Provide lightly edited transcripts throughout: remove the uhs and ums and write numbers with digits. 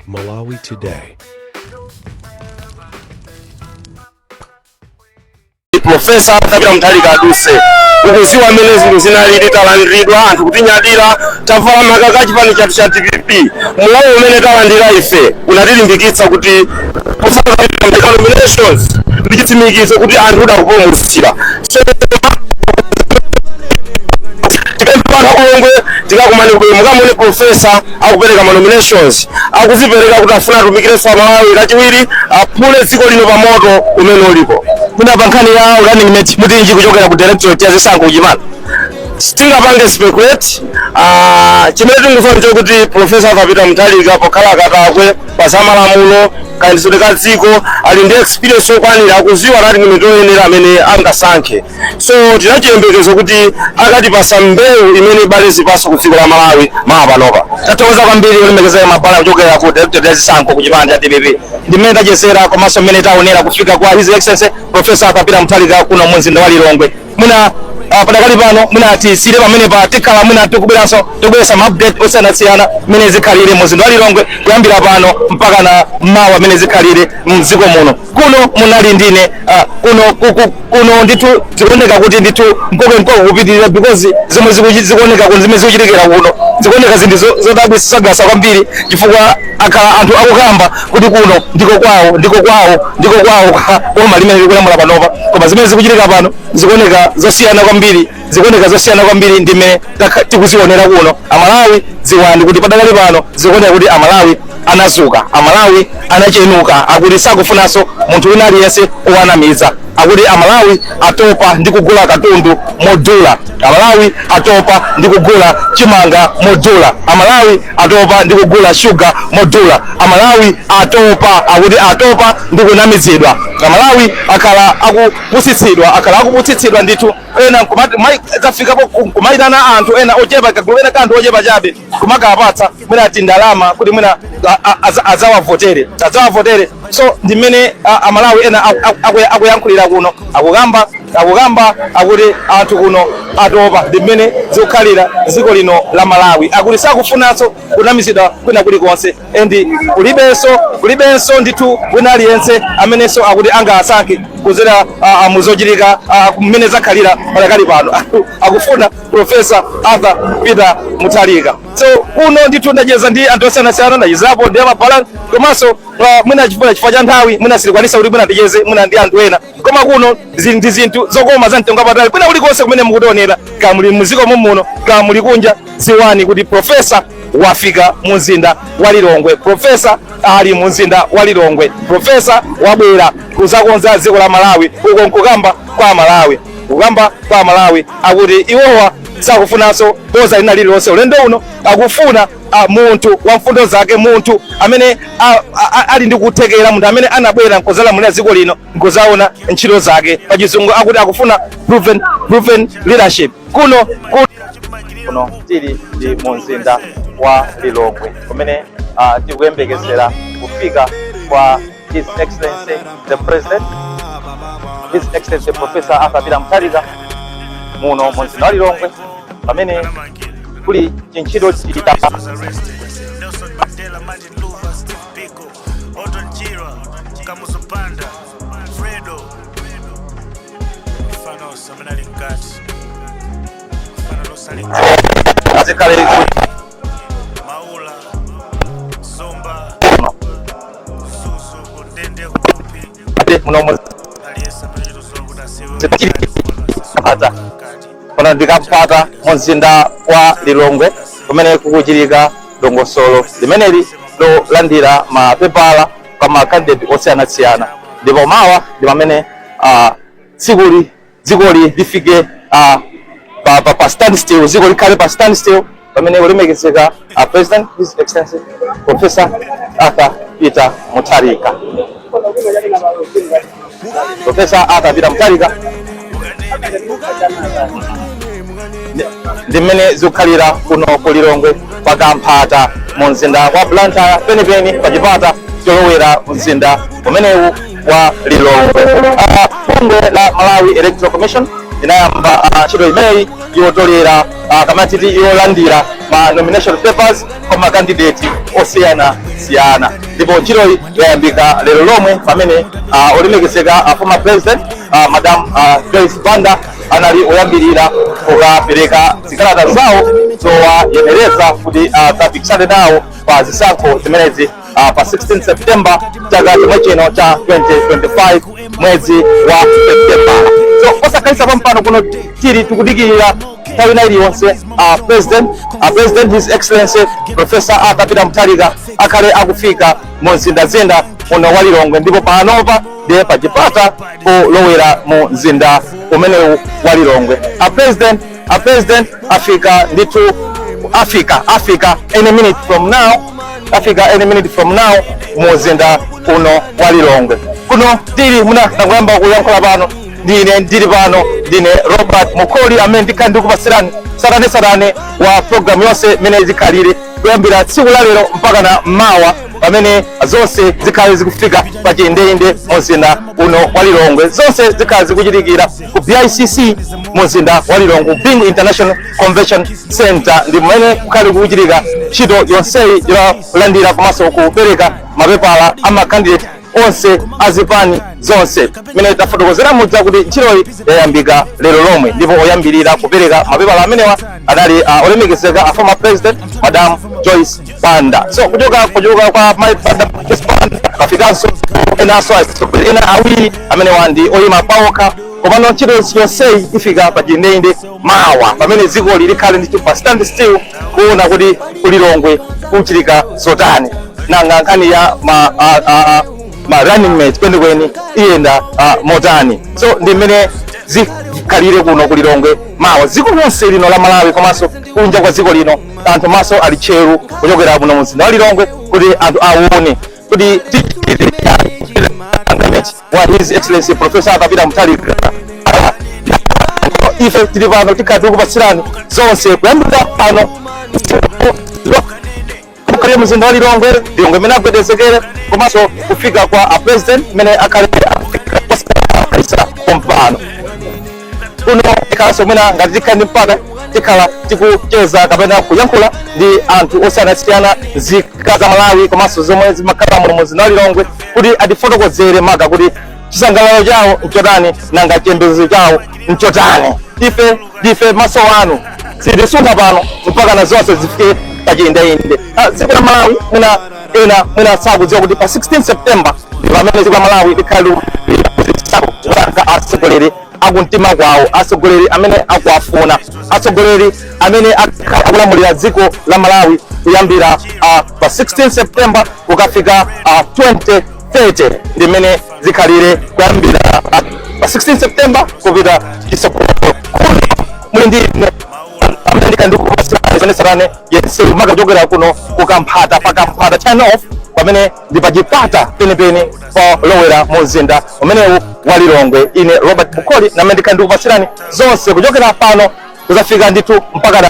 Malawi Today. Professor Arthur Peter Mutharika aduse ukuziwa mmene zinthu zinalili. Talandiridwa anthu kutinyadira, tavala makaka chipani chathu cha DPP. Mulawo umene talandira ife unatilimbikitsa kuti nominations ndi chitsimikizo kuti anthu udakupulumutsira. So tikapempha anthu akulongwe, tikakumane kubwera, mukamone professor akupereka ma nominations, akuzipereka kuti afuna atumikirenso Amalawi kachiwiri, aphule dziko lino pa moto umene ulipo. Mwina pa nkhani ya running mate mutinji kuchokera ku directorate ya zisankho kuchipani? Sitingapange speculate. Chimene tingudziwa chokuti Professor Arthur Peter Mutharika, pokhala katakwe pa zamalamulo, kayendetsedwe ka dziko, ali ndi experience yokwanira, akuziwa running mate oyenera amene angasankhe. So tinachiyembekezo kuti akatipasa mbewu imene ibale zipaso ku dziko la Malawi mawa panopa. Tathokoza kwambiri, olemekezeka Mabala, kuchokera ku directorate ya zisankho ku chipani cha DPP. Ndi mmene tachezera komanso mmene taonera kufika kwa His Excellency Professor Arthur Peter Mutharika kuno mu mzinda wa Lilongwe. Mwina padakali pano mwina tisire pamene pa tikhala mwina tikubweranso, tikubweretsa ma update osiyanasiyana mmene zikhalire mu mzinda wa Lilongwe kuyambira pano mpaka na mawa, mmene zikhalire mdziko muno. Kuno munali ndine kuno kuno ndithu zikuoneka kuti ndithu mkoke mkoke kupitirira, because zomwe zikuoneka kuno, zimene zikuchitikira kuno, zikuoneka zinthu zodabwitsa kwambiri, chifukwa akhala anthu akukamba kuti kuno ndiko kwawo, ndiko kwawo, ndiko kwawo kwa boma limene likulamula panopa, koma zimene zikuchitika pano zikuoneka zosiyana kwambiri, zikuoneka zosiyana kwambiri ndi mmene tikuzionera kuno. Amalawi, dziwani kuti padakali pano zikuoneka kuti Amalawi anazuka, Amalawi anachenuka, akuti sakufunanso munthu wina aliyense owanamiza. Akuti Amalawi atopa ndi kugula katundu modula, Amalawi atopa ndi kugula chimanga modula, Amalawi atopa ndi kugula shuga modula, Amalawi atopa, akuti atopa ndi kunamizidwa. Amalawi akhala akupusitsidwa, akhala akupusitsidwa ndithu. Ena zafikapo kumayitana anthu ena ochepa, kagulu ena ka anthu ochepa chabe, kumakapatsa mwina ati ndalama kuti mwina azawavotere, azawavotere. So ndi mmene Amalawi ena akuyankhulira kuno, akukamba, akukamba, akuti anthu kuno atopa ndi mmene zikukhalira dziko lino la Malawi. Akuti sakufunanso kunamizidwa kwina kulikonse, and kulibenso, kulibenso ndithu wina aliyense amenenso akuti angasankhe kuzera muzochitika mmene zakhalira padakali pano. Akufuna Professor Arthur Peter Mutharika. So kuno ndithu ndacheza ndi anthu osiyanasiyana, ndachezapo ndi amabala, komanso mwina chifukwa cha nthawi mwina silikwanisa kuti mwina ticheze mwina ndi anthu ena, koma kuno zili ndi zinthu zokoma za mtengo wapatali. Kwina kulikonse kumene mukutionera, kaya muli muziko muno, kaya muli kunja, dziwani kuti professor wafika mu mzinda wa Lilongwe. Professor ali mu mzinda wa Lilongwe. Professor wabwera kuzakonza dziko la Malawi. Uko nkukamba kwa Malawi, kukamba kwa Malawi, akuti iwowa sakufunanso boza lina lililonse. Ulendo uno akufuna munthu wa mfundo zake, munthu amene ali ndi kuthekera, munthu amene anabwera nkuzalamulira dziko lino nkuzaona ntchito zake. Pachizungu akuti akufuna proven leadership. Kuno tili ndi mu mzinda wa Lilongwe kumene tikuyembekezera kufika kwa His Excellency the President, His Excellency Professor Arthur Peter Mutharika, muno mu mzinda wa Lilongwe pamene kuli chintchito chita Was arrested. Nelson Mandela, Martin Luther, Steve Biko, Orton Chirwa, Kamuzu Banda, Fredo. Mfano amene ali mkati. Mfano losali Azikhale Maula, Zomba, Susu, Kundende, Kumpi. Muno mu Aliyesa amene chitozola kuti asiwe Mpata. mkati. Pano ndikampata mu mzinda wa Lilongwe kumene kukuchitika dongosolo limeneli lolandira mapepala kwa ma candidate osiyanasiyana, ndipo mawa ndi pamene tsikuli dzikoli lifike pa standstill, dziko likhale pa standstill pamene kulemekezeka President, His Excellency Professor Arthur Peter Mutharika, Professor Arthur Peter Mutharika. Ndi mmene zikukhalira kuno ku Lilongwe pakamphata mu mzinda wa Blantyre, penipeni pa chipata cholowera mzinda umenewu wa Lilongwe. Bungwe la Malawi Electoral Commission linayamba ntchito imeneyi yotolera, kamatiti yolandira Ma nomination papers kwa ma candidate osiyana siyana, ndipo ntchitoyi yayambika lero lomwe pamene olemekezeka former president Madam Joyce Banda anali oyambirira kukapereka zikalata zawo zowayenereza kuti adzapikisane nawo pa zisankho zimenezi pa 16 September chaka chomwe chino cha 2025, mwezi wa September. So osakhalisa pampano, kuno tili tikudikirira nthawi ina iliyonse president His Excellency Professor Arthur Peter Mutharika akhale akufika mu mzindazinda muno wa Lilongwe, ndipo panopa ndiye pachipata polowera mu mzinda umenewu wa Lilongwe. A president afika ndithu, afika any minute from now, afika any minute from now mu mzinda uno wa Lilongwe. Kuno tili muna nakuyamba kuyankhula pano, ndine ndili pano ndine Robert Mukoli amene ndikhala ndikupasirani satane wa program yonse imene zikhalire kuyambira tsiku la lero mpaka na mawa, pamene zonse zikhale zikufika pa chiyendeyende mu mzinda uno wa Lilongwe. Zonse zikhale zikuchitikira ku BICC mu mzinda wa Lilongwe, Bingu International Convention Center, ndi mmene kukhale kukuchitika ntchito yonseyi yolandira komanso kupereka mapepala a ma candidate onse azipani zonse. Mmene tafotokozera mudza kuti ntchitoyi yayambika lero lomwe, ndipo oyambirira kupereka mapepala amenewa adali olemekezeka a former president Madam Joyce Banda. So kuchoka kwa Mai Banda, Joyce Banda, kafikanso enanso atsogoleri ena awiri amenewa ndi oyima pawokha. Komano ntchito yonseyi ifika pa chiyendeyende mawa, pamene dzikoli likhale ndithu pa stand still kuona kuti kulilongwe kuchitika zotani, nanga nkhani ya ma running mate kwenikweni iyenda motani. So ndi mmene zikhalire kuno kulilongwe mawa. Dziko lonse lino la Malawi komanso kunja kwa dziko lino, anthu maso ali tcheru kuchokera muno mzinda wa Lilongwe kuti anthu aone kuti wa His Excellency Professor Arthur Peter Mutharika. Ife tili pano, tikhala tikupatsirani zonse kuyambira pano kukhale mzinda wa Lilongwe, Lilongwe imene agwedezekere, komanso kufika kwa a president imene akhale afika pompano kuno. Tikhalanso mwina ngati tikhala ndi mpata, tikhala tikucheza kapena kuyankhula ndi anthu osiyanasiyana, nzika za Malawi komanso zomwe zimakhala muno mzinda wa Lilongwe, kuti atifotokozere maka kuti chisangalalo chawo nchotani, nanga chiyembekezo chawo nchotani. Ife ndife maso anu, sitisuntha pano mpaka na zonse zifike pachiyendeyende. Dziko la Malawi, mwina ena mwina sakudziwa kuti pa 16 September ndi pamene dziko la Malawi likhale kusankha atsogoleri akumtima kwawo, atsogoleri amene akuwafuna, atsogoleri amene akulamulira dziko la Malawi kuyambira pa 16 September kukafika 2030. Ndi mmene zikhalire kuyambira pa 16 September kupita chitsogolo. Kuno muli ndi ine amene ndikandikupatsirani yense maka kuchokera kuno kukamphata, pa Kamphata turn off, pamene ndi pachipata penipeni polowera mu mzinda umenewu wa Lilongwe. Ine Robert Bukoli namene ndikandikupatsirani zonse kuchokera pano kuzafika ndithu mpaka na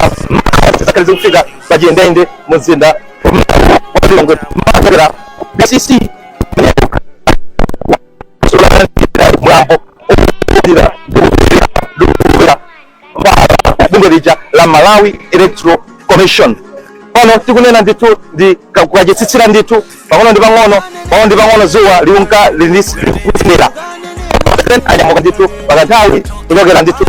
zizakhale zikufika pachiyendeyende mu mzinda umenewu wa Lilongwe, kuchokera BICC, mulambo bungwe lija la Malawi Electoral Commission. Pano tikunena ndithu ndi kukachitsitsira ndithu pang'ono ndi pang'ono, pang'ono ndi pang'ono, zuwa liunka likutsira. Anyamuka ndithu pakanthawi kuchokera ndithu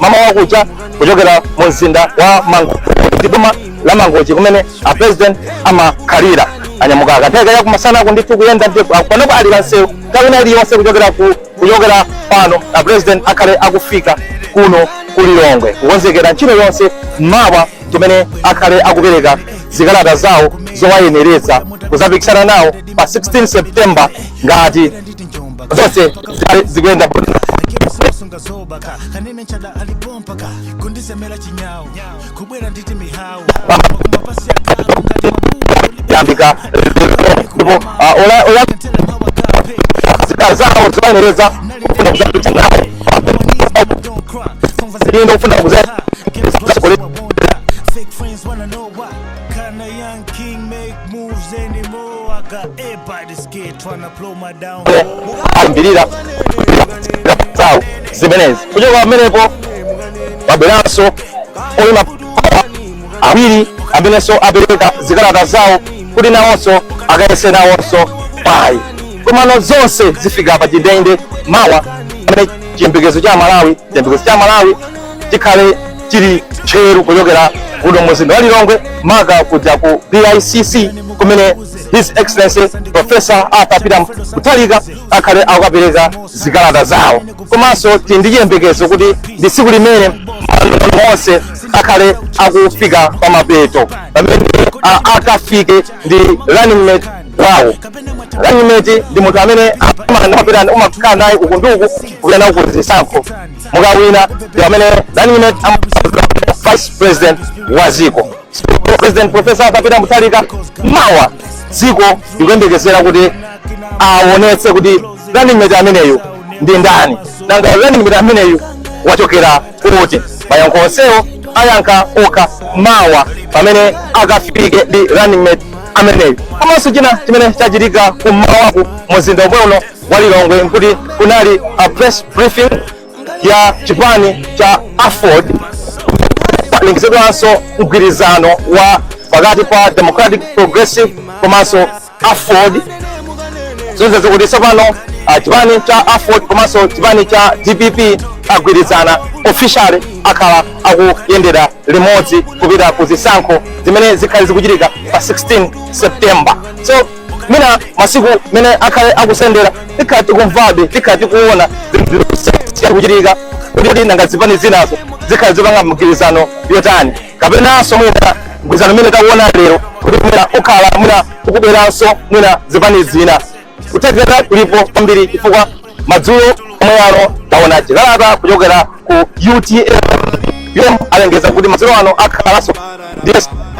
mama wakucha, kuchokera mu mzinda wa Mangochi, boma la Mangochi kumene a president amakhalira. Anyamuka akanthawi kaya kumasana ndithu kuyenda ndithu. Panopo ali pansewu, nthawi ina iliyonse kuchokera pano a president akhale akufika kuno kulilongwe kukonzekera ntchito yonse mawa chimene akhale akupereka zikalata zawo zowayenereza kuzapikisana nawo pa 16 September, ngati zonse zikhale zikuyenda bwino. Sungazoba kanene nchada alipompaka kundisemera chinyawo kubwera nditi mihawu kumapasi akalo ngati mabuku. Yambika ndipo ola zikalata zawo zowayenereza kufuna kuzapikisana nawo ndo kufuna kuza Fake friends wanna know why. Can a young king make moves anymore? I got everybody scared trying to blow my down. Ayambirira zawo zimenezi. Kuchoka pamenepo pabweranso oyima Awiri amenenso apereka zikalata zawo kuti nawonso akayese nawonso payi. Komano zonse zifika pa chindende mawa, pamene chiyembekezo cha Malawi chikhale chili tcheru kuchokera kuno mzinda wa Lilongwe, maka kuja ku BICC, kumene His Excellency Professor Arthur Peter Mutharika akhale akukapereka zikalata zawo. Komanso tili ndi chiyembekezo kuti ndi tsiku limene malongo onse akhale akufika pamapeto, pamene akafike ndi running mate wawo. Running mate ndi munthu amene amapita, umakhala naye uku ndi uku, kupita nawo ku zisankho. Mukawina, ndi amene running mate, vice president wa dziko. President Professor Arthur Peter Mutharika, mawa dziko likuyembekezera kuti aonetse kuti running mate ameneyu ndi ndani, nanga running mate ameneyu wachokera kuti? Mayankho onsewo ayankha okha mawa pamene akafike ndi running mate ameneyu. Komanso china chimene chachitika kummawaku muzinda omwe uno wa Lilongwe nkuti kunali a press briefing ya chipani cha AFORD. Palengezedwanso mgwirizano wa pakati pa Democratic Progressive komanso AFORD, zonse zikuti tsopano chipani cha AFORD komanso chipani cha DPP agwirizana officially, akhala akuyendera limodzi kupita ku zisankho zimene zikhale zikuchitika pa 16 September. So mina masiku mene akhale akusendera, tikhala tikumvabe, tikhala tikuona zikuchitika, kuti nanga zipani zinazo zikhale zipanga mgwirizano yotani, kapenanso mwina mgwirizano umene takuona lero kuti mwina ukhala mwina ukubweranso mwina zipani zina. Kuthekera kulipo kwambiri, chifukwa madzulo omwe ano taona chikalata kuchokera ku UTM yomwe alengeza kuti madzulo ano akhalanso ndi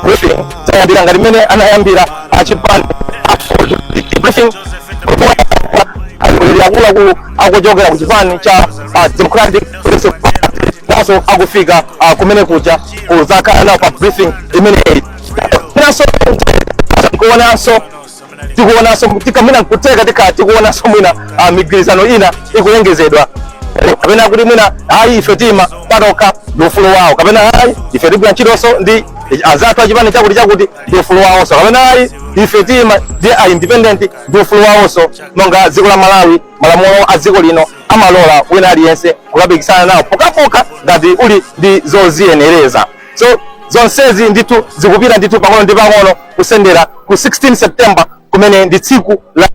briefing, zayambira ngati mmene anayambira achipani briefing. Atsogoleri akuluakulu akuchokera ku chipani cha Democratic Progressive Party naso akufika kumene kuja kuzakhala nawo pa briefing imeneyi. Naso kuonanso, tikuonanso tikamwina nkuteka, tikhala tikuonanso mwina migwirizano ina ikulengezedwa, kapena kuti mwina ayi, ife tima patokha, ndi ufulu wawo, kapena ayi, ife tigwira ntchitonso ndi azathu achipani chakuti chakuti, ndi ufulu wawonso, kapena ayi, ife tima ndi a independent, ndi ufulu wawonso. Monga dziko la Malawi, malamulo a dziko lino amalola wina aliyense kukapikisana nawo, pokhapokha ngati uli ndi zoziyenereza. So zonsezi ndithu zikupita ndithu pang'ono ndi pang'ono kusendera ku 16 September, kumene ndi tsiku la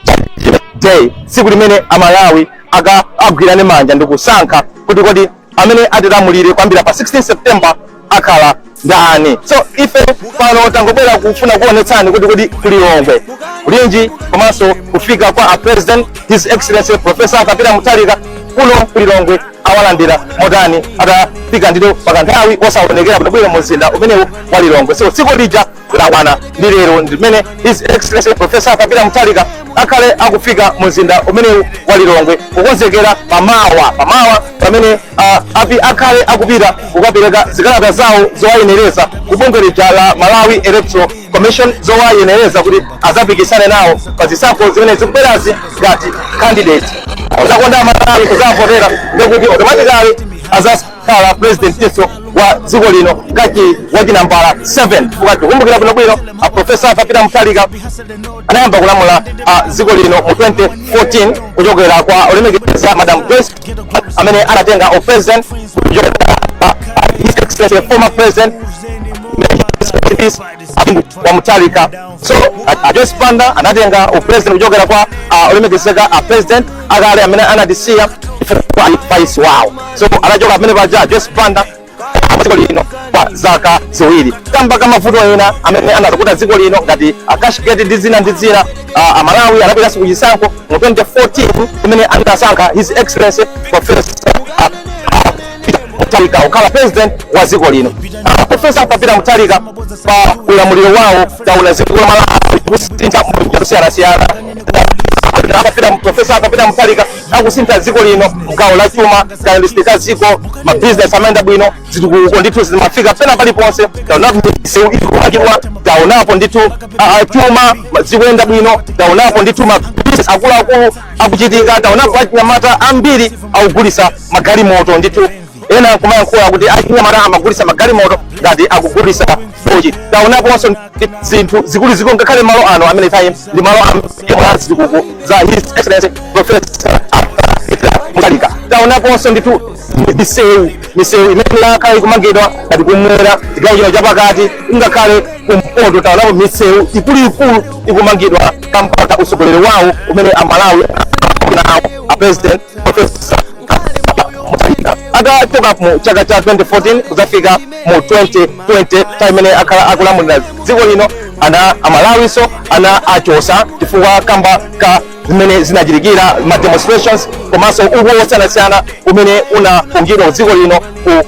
Judgment Day, tsiku limene Amalawi aka agwirane manja ndi kusankha kuti kodi amene atilamulire kuyambira pa 16 September akhala ndani. So ife pano tangobwera kufuna kuonetsani kuti kodi kuLilongwe kulinji, komanso kufika kwa a President, His Excellency Professor Arthur Peter Mutharika, kuno kuLilongwe awalandira motani, atafika ndithu pakanthawi osaonekera bwinobwino mu mzinda umenewu wa Lilongwe. So tsiku lija lakwana, ndi lero ndimene His Excellency Professor Arthur Peter Mutharika akhale akufika mu mzinda umenewu wa Lilongwe, kukonzekera pamawa pamene api akhale akupita kukapereka zikalata zawo zowayenereza ku bungwe lija la Malawi Electoral Commission, zowayenereza kuti azapikisane nawo pa zisankho zimene zikubwerazi ngati candidate. Uzakonda Malawi kuzavotera, ndekuti automatically azakhala presidentinso wa dziko lino ngati wachinambala 7, chifukwa tikumbukira bwinobwino a Professor Arthur Peter Mutharika anayamba kulamula dziko lino mu 2014 kuchokera kwa olemekeza Madam Joyce, amene anatenga u president kuchokera His Excellency former President wa Mutharika. So Joyce Banda anatenga u president kuchokera kwa olemekezeka a president akale amene anatisiya kwa vice wawo. So anachoka pamene paja Joyce Banda dziko lino kwa zaka 2 kamba ka mavuto ena amene anazakuta dziko lino ngati Cashgate ndi zina ndi zina. Amalawi anapitanso kuchisankho mu 2014, kumene anasankha His Excellency Professor Mutharika kukhala president wa dziko lino. Professor Peter Mutharika, pa ulamuliro wawo taona dziko la Malawi kusintha munjira zosiyanasiyana. Akapita Professor Peter Mutharika akusintha dziko lino mgawo la chuma, kayendetsedwe ka dziko, mabizinesi amayenda bwino, zitukuko ndithu zimafika pena paliponse. Taonapo misewu ikumakidwa, taonapo ndithu chuma zikuyenda bwino, taonapo ndithu mabizinesi akuluakulu akuchitika, taonapo achinyamata ambiri akugulisa magalimoto ndithu. Ena kumayankhula kuti achinyamata amagulisa magalimoto ngati akugulisa uchi. Taonaponso zinthu zikuluzikulu, ngakhale malo ano amene time ndi malo amazikuku za His Excellency Professor Arthur Mutharika. Taonaponso ndithu misewu imene yakhala ikumangidwa ngati kumwera, chigawo chino chapakati, ngakhale kumpoto. Taonapo misewu ikuluikulu ikumangidwa kampaka usogoleri wawo umene Amalawi nawo a President Professor Mutharika atachoka mu chaka cha 2014 kudzafika mu 2020, time imene akhala akulamulira dziko lino, ana Amalawiso ana achosa chifukwa kamba ka zimene zinachitikira, ma demonstrations komanso uku osiyanasiyana umene unapungidwa dziko lino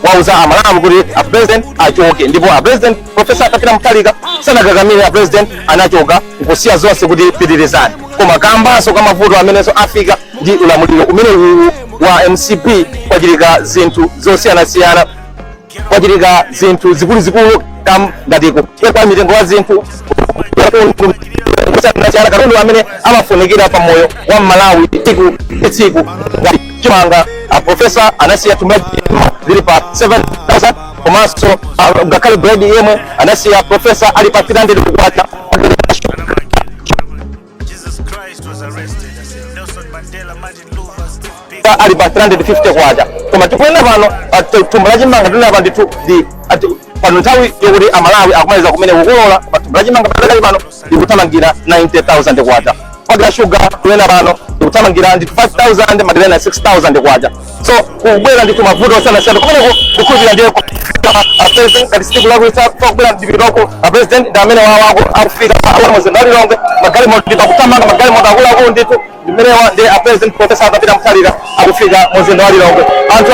kuwauza Amalawi kuti a president achoke. Ndipo a President Professor Arthur Mutharika sanakakamire, a president anachoka nkusiya zonse kuti pitirizani. Koma kambanso kamavuto amenenso afika ndi ulamuliro umene uwu wa MCP, kwachitika zinthu zosiyanasiyana, kwachitika zinthu zikuluzikulu kam ngati kukwera mitengo ya zinthu osiyanasiyana, katundu amene amafunikira pa moyo wa Malawi tsiku ndi tsiku ngati chimanga. A professor anasiya thumba lili pa 7000, komanso ngakhale bread yemwe anasiya professor ali pa 300 kwacha. Jesus Christ was arrested. Nelson Mandela, Martin Luther, Steve Biko. Ali pa 350 kwacha, koma tikuyenda pano thumba la chimanga tinapa ndithu ndi pano nthawi yokuti Amalawi akumaliza kumene kukolola, koma thumba la chimanga pakali pano likuthamangira 90,000 kwacha. Pakila shuga kuyenda pano likuthamangira ndithu 5000 madirena 6000 kwacha. So kubwera ndithu mavuto osiyanasiyana kumeneko kukhulupirira ndiye a president ngati sitikulakwitsa kubwera ndipitoko. A president ndi amene wawako akufika muzinda wa Lilongwe, magalimoto ndi pakuthamanga, magalimoto akuluakulu ndithu ndimenewa ndi a President Professor Arthur Mutharika akufika muzinda wa Lilongwe. Anthu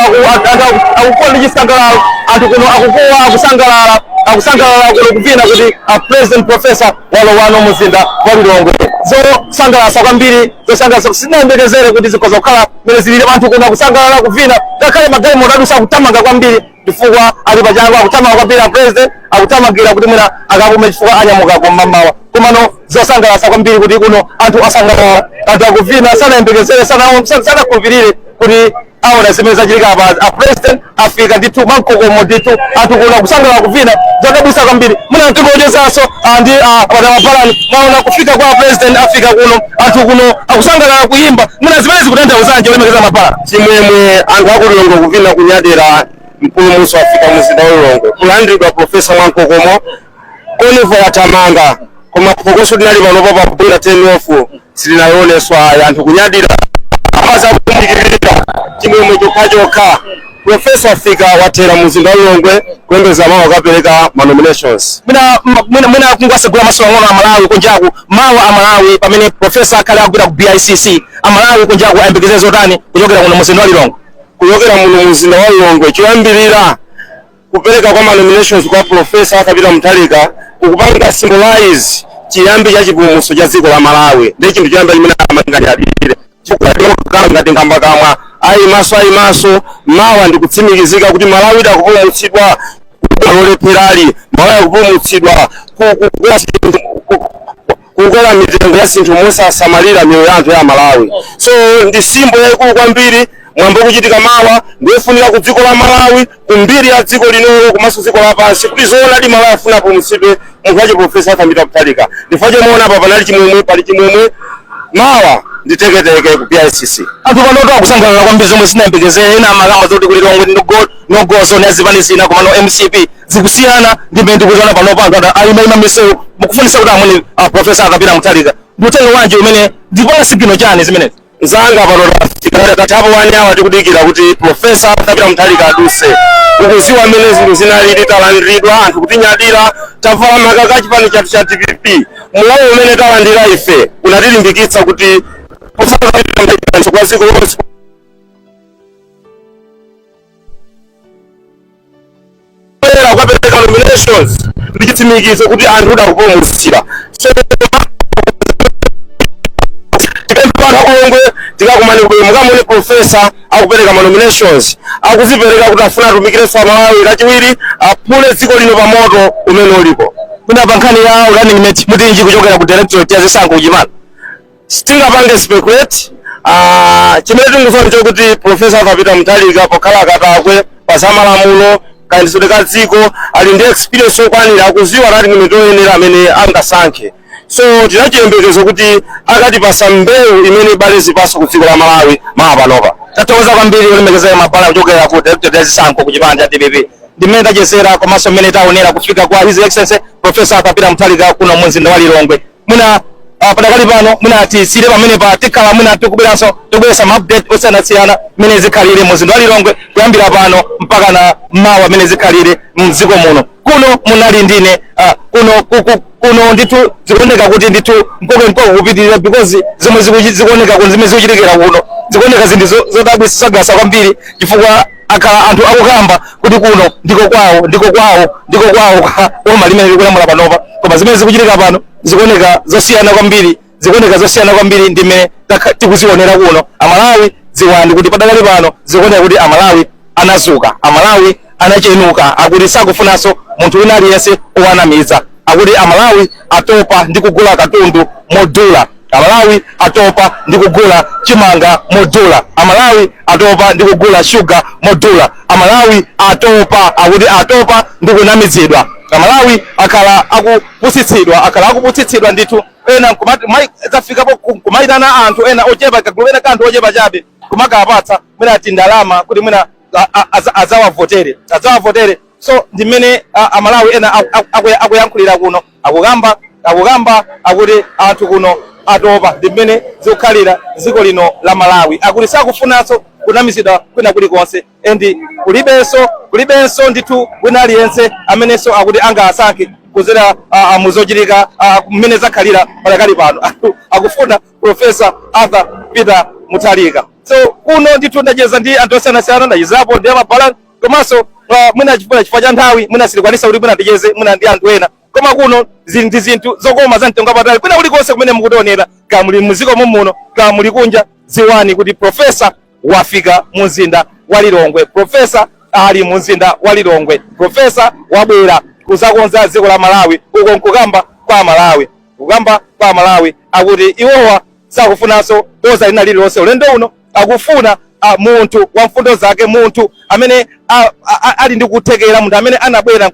akukuwa ndi chisangalalo, anthu kuno akukuwa, akusangalala, akusangalala kuno kupina kuti a President Professor walowano muzinda wa Lilongwe. Zosangalatsa kwambiri, zosangalatsa, sinayembekezere kuti zikhoza kukhala mene zilili. Anthu kuno akusangalala, kuvina, ngakhale magalimoto adusa akuthamanga kwambiri chifukwa ali pachangu, akuthamanga kwambiri. A president akuthamangira kuti mwina akapume chifukwa anyamuka kum'mamawa. Komano zosangalatsa kwambiri kuti kuno anthu asangalala, anthu akuvina, sanayembekezere, sanakhulupirire kuti aona zimene zachitika apa. A president afika ndithu mwamkokomo ndithu, anthu kuno akusangalala, kuvina, zodabwitsa kwambiri. Mwina tikuonjezanso ndi padamapalani, mwaona kufika kwa president, afika kuno, anthu kuno akusangalala, kuyimba. Mwina zimene zikutanthauzanji, olemekeza mapala? Chimwemwe, anthu aku Lilongwe kuvina, kunyadira, mpulumutsi afika mzinda wa Lilongwe, kulandiridwa professor mwamkokomo, convoy yathamanga, koma phokoso linali panopo pa Bunda 10 off silinayioneswa. Anthu kunyadira, amaza kumdikirira, chimwemwe chokhachokha. Professor afika, wathera mzinda wa Lilongwe, kuyembeza mawu akapereka ma nominations. Mwina kungwasegula maso ang'ono Amalawi kunjaku, mawu Amalawi pamene professor akhale akupita ku BICC, Amalawi kunjaku ayembekezere zotani kuchokera kuno mzinda wa Lilongwe? Kuchokera muno mzinda wa Lilongwe, choyambirira kupereka kwa ma nominations kwa Professor Arthur Peter Mutharika kukupanga symbolize chiyambi cha chipulumutso cha dziko la Malawi. Ndi chinthu choyamba chimene amanganyadire ngati ngamba kamwa ayi maso ayi maso. Mawa ndikutsimikizika kuti Malawi idakupulumutsidwa lolepherali, Malawi akupulumutsidwa kukwera mitengo ya zinthu mosasamalira miyoyo ya anthu ya Malawi. So ndi symbol yayikulu kwambiri. Mwambo kuchitika mawa ndiyofunika ku dziko la Malawi, kumbiri ya dziko linolo komanso dziko lapansi, kuti zoonadi Malawi afuna apulumutsidwe, munthu wache Professor Arthur Peter Mutharika. Ndifukwa chomuona apa panali chimwemwe, pali chimwemwe. Mawa nditeketeke ku BICC. Anthu panoto akusangalala kwambiri, zomwe zinayembekezere. Ena amakamba zoti kuli Lilongwe no go zone ya zipani zina, komano MCP zikusiyana ndi mmene ndikuziona panopo. Anthu ayimayima misewu mukufunisa kuti amene Professor Arthur Peter Mutharika. Ndi uthenga wanji umene ndipona signal chani zimenezi? Nzanga, pano tafika, tathapo wanyawa tikudikira kuti Professor Arthur Peter Mutharika aduse. Ukuziwa mmene zinthu zinalili, talandiridwa, anthu kutinyadira, tavala makaka a chipani chathu cha DPP. Mulawo umene talandira ife unatilimbikitsa kuti Professor Arthur Peter Mutharika kwa dziko lonse kubwera kukapereka nominations ndi chitsimikizo kuti anthu udakupulumutsira. So tikapempha anthu aku Lilongwe, tikakumane kubwera mukamone professor akupereka ma nominations, akuzipereka kuti afuna atumikirenso Amalawi kachiwiri, aphule dziko lino pa moto umene ulipo. Kuna pa nkhani ya running mate mutinji kuchokera ku directorate ya zisankho kuchimana? Sitingapange speculate. Chimene tikudziwa chokuti Professor Arthur Peter Mutharika pokhala katakwe Pa zamalamulo, kayendetsedwe ka dziko, ali ndi experience yokwanira, akuziwa running mate oyenera amene angasankhe. So tinachiyembekezo kuti akatipasa mbewu imene ibale zipaso ku dziko la Malawi mawa panopa. Tathokoza kwambiri, olemekezeka mabala kuchokera ku Directorate ya zisankho ku chipani cha DPP. Ndi mmene tachezera komanso mmene taonera kufika kwa His Excellency Professor Arthur Mutharika kuno mu mzinda wa Lilongwe. Mwina padakali pano mwina tisire pamene pa tikhala mwina tikubweranso, tikubweretsa ma update osiyanasiyana mmene zikhalire mu mzinda wa Lilongwe kuyambira pano mpaka na mawa, mmene zikhalire mdziko muno. Kuno munali ndine kuno kuno ndithu zikuoneka kuti ndithu mkoke mkoke kupitirira, because zomwe zikuoneka kuno, zimene zikuchitikira kuno, zikuoneka zinthu zodabwitsa kwambiri, chifukwa akhala anthu akukamba kuti kuno ndiko kwawo, ndiko kwawo, ndiko kwawo kwa boma limene likulamula panopa, koma zimene zikuchitika pano zikuoneka zosiyana kwambiri, zikuoneka zosiyana kwambiri ndi mmene tikuzionera kuno. Amalawi, dziwani kuti padakali pano zikuoneka kuti Amalawi anazuka, Amalawi anachenuka, akuti sakufunanso munthu wina aliyense owanamiza. Akuti Amalawi atopa ndi kugula katundu modula, Amalawi atopa ndi kugula chimanga modula, Amalawi atopa ndi kugula shuga modula, Amalawi atopa, akuti atopa ndi kunamizidwa. Amalawi akhala akupusitsidwa, akhala akupusitsidwa ndithu. Ena zafikapo kumayitana anthu ena ochepa, kagulu ena ka anthu ochepa chabe, kumakapatsa mwina ati ndalama kuti mwina azawavotere, azawavotere. So ndi mmene Amalawi ena akuyankhulira kuno, akukamba akuti anthu kuno atopa ndi mmene zikukhalira dziko lino la Malawi. Akuti sakufunanso kunamizidwa kwina kulikonse, and kulibenso ndithu wina aliyense amenenso akuti angasankhe kuzera muzochitika mmene zakhalira padakali pano. Anthu akufuna Professor Arthur Peter Mutharika. So kuno ndithu ndacheza ndi anthu osiyanasiyana, ndachezapo ndi amabala, komanso mwina chifukwa cha nthawi mwina sitikwanisa kuti mwina ticheze mwina ndi anthu ena, koma kuno zili ndi zinthu zokoma za mtengo wapatali. Kwina kulikonse kumene mukutionera, kaya muli muziko muno, kaya muli kunja, dziwani kuti Professor wafika mu mzinda wa Lilongwe. Professor ali mu mzinda wa Lilongwe. Professor wabwera kuzakonza dziko la Malawi. Uko nkukamba kwa Malawi, kukamba kwa Malawi, akuti iwowa sakufunanso boza lina lililonse. Ulendo uno akufuna munthu wa mfundo zake, munthu amene ali ndi kuthekera, munthu amene anabwera.